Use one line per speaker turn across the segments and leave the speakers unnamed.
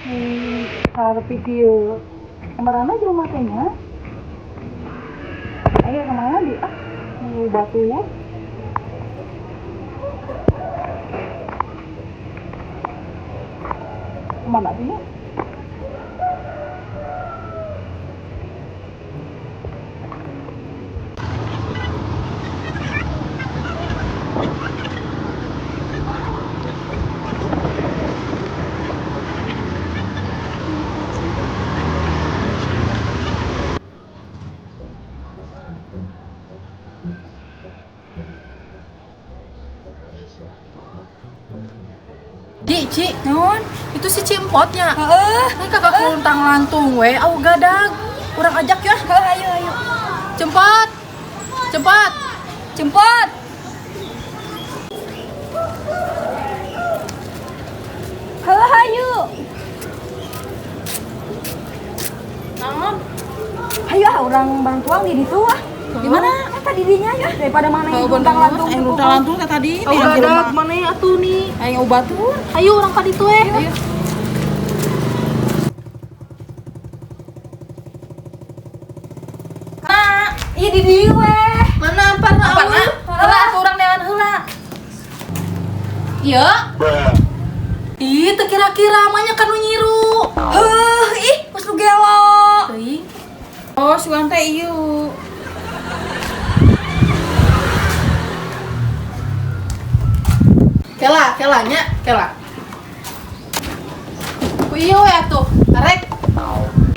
Karepi kieu. Kemana jelema teh nya? Ayo kemana di ah? Di batunya. Kemana sih?
Ci, Ci,
Naon?
Itu si Cempotnya.
Heeh.
Ini kakak luntang lantung we, au gadag. Urang ajak ya.
Heeh, ayo ayo.
Cempot. Cempot.
Cempot. Heuh, ayo.
Naon?
Ayo ah urang bantuan di ditu ah.
Gimana?
Eta di dinya ya daripada mana
Oh,
yang luntang lantung.
Aing luntang lantung teh tadi.
Au gadag mana atuh nih?
Aing obatur.
Ayo urang ka ditu we. Ayo.
Nah, iya di dieu we.
Mana amparna? Amparna? Heula atuh urang neangan heula. Ieu. Ih, teu kira-kira mah nya kanu nyiru.
Heuh, ih, geus nu gelo.
Teuing.
Oh, sugan teh ieu.
Kela, kela nya, kela. Ku ieu we atuh, arek.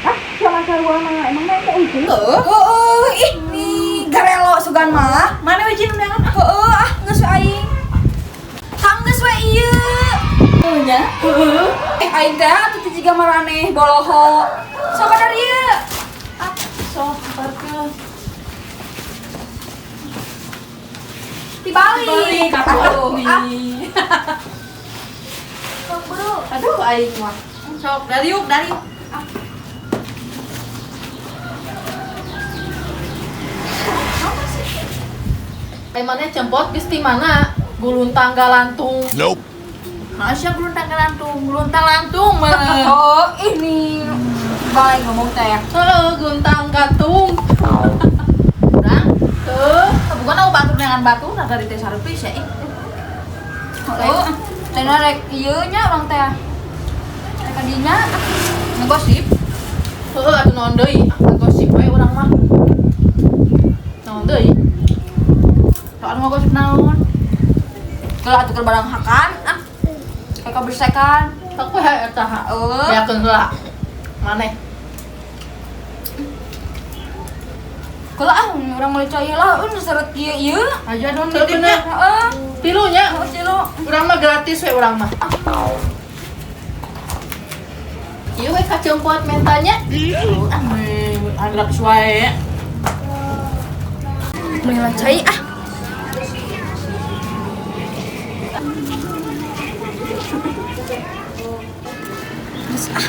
Ah, siapa saruana? Emang teh euy?
Heeh, heeh, ih, ni garelo sugan mah.
Mana we cin undangan?
Heeh, ah geus we aing. Tang geus we ieu.
Heuh nya.
Heeh. Eh aing teh atuh teh jiga maraneh boloho. Sok ka dari ieu.
Ah, sok parkeun.
Dibalik.
Dibalik atuh
Ah,
nih.
sok bro.
Aduh aing mah.
Sok, dariuk, dariuk.
Aing maneh cempot geus ti mana? Guluntang galantung.
Nope.
Nah, sia guluntang lantung, guluntang lantung mah.
Oh, ini baik ngomong teh.
Heeh, guntang gantung.
Urang,
Heuh.
bukan aku batur dengan batu, nah dari teh sareupi sia ih.
Heeh. Teh rek ieu nya urang teh. Rek ka dinya.
Ngegosip.
Heeh, atuh naon deui? Ah, gosip we urang mah. Naon deui?
Soal ngegosip naon?
Kalau atuh keur barang hakan ah. Kayak kabersekan.
Sok we eta.
Heeh.
Beakeun heula. Maneh.
Kalau ah urang meuli cai lah, nu seret kieu ieu.
Aja dong
Teu
nitipnya.
bener.
Heeh.
Tilu nya.
Heeh, tilu.
Urang mah gratis we urang mah. Ieu we ka cempot mentanya.
Ah, me gratis wae.
Meuli lah cai ah. Geus ah.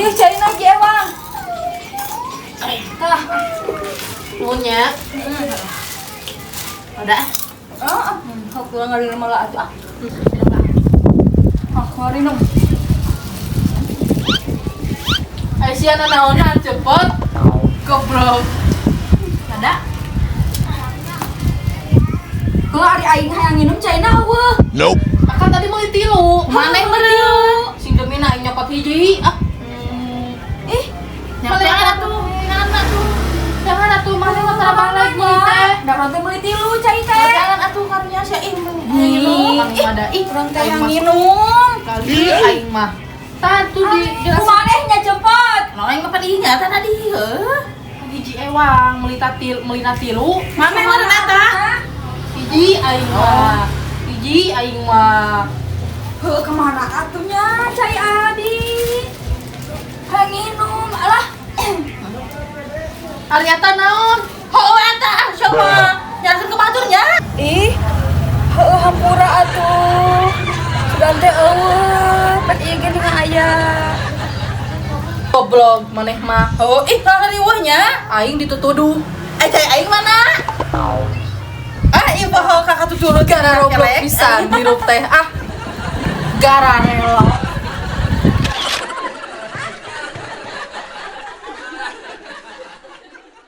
Ih, cai lagi ewang. Tah.
Nuhun nya.
Udah.
Oh, ah, kurang ngari malah atuh ah. Ah, mari nung.
Ai sia naonan cepot. Goblok.
Ada.
Kalau ari aing hayang nginum caina eueuh.
Nope.
Akan tadi meuli tilu.
Maneh meureun.
Sing demina aing nyokot hiji. Ah.
Ih,
Mana
Jangan atuh, jangan atuh.
Jangan atuh maneh mah tara balik meuli teh.
Da urang teh meuli tilu cai teh.
Jangan atuh karunya sia ih.
Ih,
Ih, ada ih
urang teh
aing
hayang
mah
nginum.
Kali aing mah. Tah tuh di
Kumaha nya jempot?
Nah, aing mah padinya teh tadi heuh.
Hiji ewang meuli tatil meulina tilu.
Maneh meureun eta?
Hiji aing mah. Hiji aing mah.
Heuh, kemana atuh nya cai adi? Hayang nginum alah.
Ari eta naon?
Heuh eta sia mah. Nyalakeun ke batur nya.
Ih, heuh hampura atuh. Sugan teh eueuh, pan ieu ge dengan aya.
Goblok maneh mah.
Oh, ih kalah riweuh nya.
Aing ditutuduh.
Eh cai aing mana? Ah, ieu
poho kakak tuh turut.
Gara roblok pisan hirup teh ah. Gara relo.